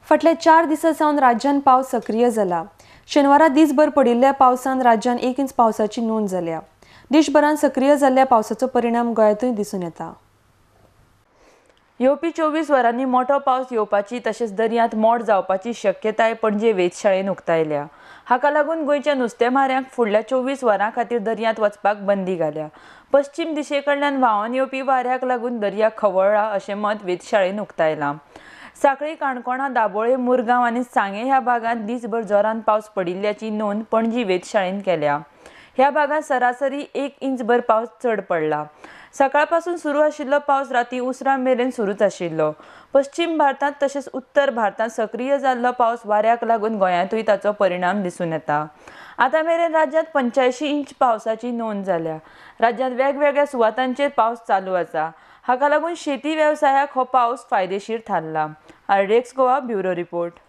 फाटल्या 4 दिसां सावन राज्यांत पावस सक्रीय जाला. शेनवारा दिसभर पडिल्ल्या पावसान राज्यांत 1 इंच पावसाची नोंद जाल्या. देशभरांत सक्रीय जाल्ल्या पावसाचो परिणाम गोंयांतूय दिसून येता. येवपी 24 वरांनी मोठो पावस येवपाची तशेंच दर्यांत मोड जावपाची शक्यताय पणजे वेधशाळेन उक्तायल्या. हाका लागून गोंयच्या नुस्तेमाऱ्यांक फुडल्या 24 वरां खातीर दर्यांत वचपाक बंदी घाल्या. पश्चिम दिशेकडल्यान व्हांवन येवपी वाऱ्याक लागून दर्या खवळ्ळा अशें मत वेधशाळेन उक्तायलां. सांखळी, काणकोणा, दाबोळे, मुरगांव आनी सांगें ह्या भागांत दिसभर जोरान पावस पडिल्ल्याची नोंद पणजी वेधशाळेन केल्या. ह्या भागांत सरासरी 1 इंचभर पावस चड पडला. सकाळपासून सुरू आशिल्लो पावस राती उसरां मेरेन सुरूच आशिल्लो. पश्चिम भारतांत तशेंच उत्तर भारतांत सक्रीय जाल्लो पावस वाऱ्याक लागून गोंयांतूय ताचो परिणाम दिसून येता. आतां मेरेन राज्यांत 85 इंच पावसाची नोंद जाल्या. राज्यांत वेगवेगळ्या सुवातांचेर पावस चालू आसा. हाका लागून शेती वेवसायाक हो पावस फायदेशीर थारला. RDX Goa bureau report.